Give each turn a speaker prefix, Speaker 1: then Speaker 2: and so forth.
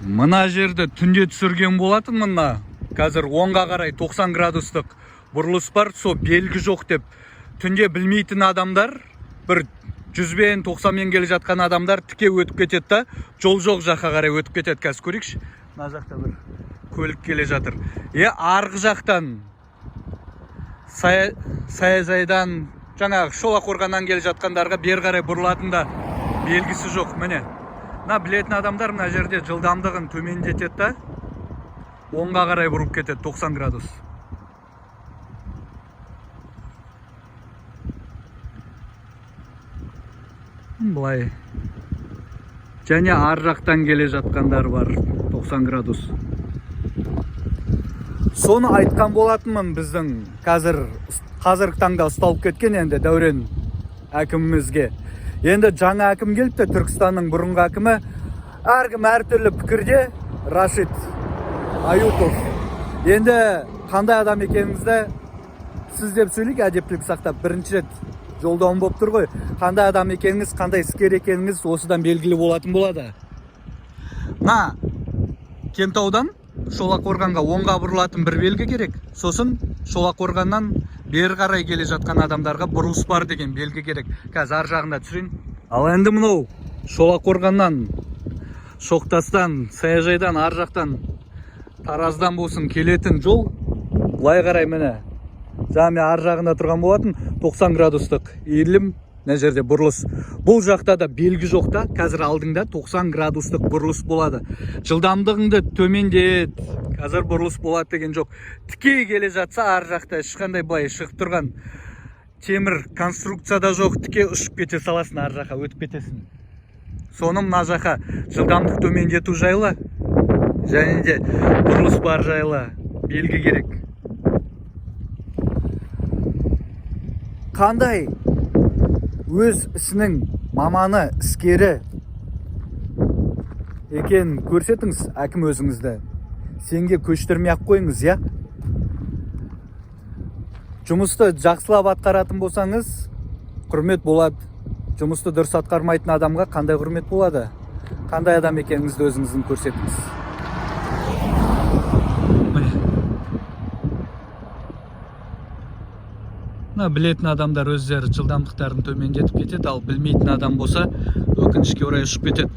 Speaker 1: Мына жерді түнде түсірген болатын. Мына қазір оңға қарай 90 градустық бұрылыс бар, со белгі жоқ деп түнде білмейтін адамдар, бір 100-бен 90-мен келе жатқан адамдар тіке өтіп кетеді да, жол жоқ жаққа қарай өтіп кетеді. Қазір көрейікші, мына жақта бір көлік келе жатыр. Арғы жақтан саяжайдан, жаңағы Шолаққорғаннан келе жатқандарға бері қарай бұрылатын да белгісі жоқ. Міне, мына білетін адамдар мына жерде жылдамдығын төмендетеді да, оңға қарай бұрылып кетеді 90 градус. Былай және ар жақтан келе жатқандар бар, 90 градус. Соны айтқан болатынмын. Біздің қазіргі таңда ұсталып кеткен енді Дәурен әкімімізге. Енді жаңа әкім келіпті, Түркістанның бұрынғы әкімі. Әркім әртүрлі пікірде. Рашид Аюпов, енді қандай адам екеніңізді сіз деп сөйлейік, әдептілік сақтап. Бірінші рет жолдауым болып тұр ғой. Қандай адам екеніңіз, қандай іскер екеніңіз осыдан белгілі болатын болады. Мына Кентаудан Шолаққорғанға оңға бұрылатын бір белгі керек, сосын Шолаққорғаннан бері қарай келе жатқан адамдарға бұрылыс бар деген белгі керек. Қазір ар жағында түсірейін. Ал енді мынау Шолаққорғаннан, Шоқтастан, Саяжайдан, ар жақтан, Тараздан болсын келетін жол былай қарай. Міне, жаңа мен ар жағында тұрған болатын, 90 градустық иілім, мына жерде бұрылыс. Бұл жақта да белгі жоқ та. Қазір алдыңда 90 градустық бұрылыс болады, жылдамдығыңды төмендет, қазір бұрылыс болады деген жоқ. Тіке келе жатса, ар жақта ешқандай былай шығып тұрған темір конструкция да жоқ, тіке ұшып кете саласың, ар жаққа өтіп кетесің. Соны мына жаққа жылдамдық төмендету жайлы және де бұрылыс бар жайлы белгі керек. Қандай өз ісінің маманы, іскері екенін көрсетіңіз, әкім, өзіңізді. Сенге көштірмей ақ қойыңыз, иә. Жұмысты жақсылап атқаратын болсаңыз, құрмет болады. Жұмысты дұрыс атқармайтын адамға қандай құрмет болады? Қандай адам екеніңізді өзіңіздің көрсетіңіз. Міне, мына білетін адамдар өздері жылдамдықтарын төмендетіп кетеді, ал білмейтін адам болса, өкінішке орай, ұшып кетеді.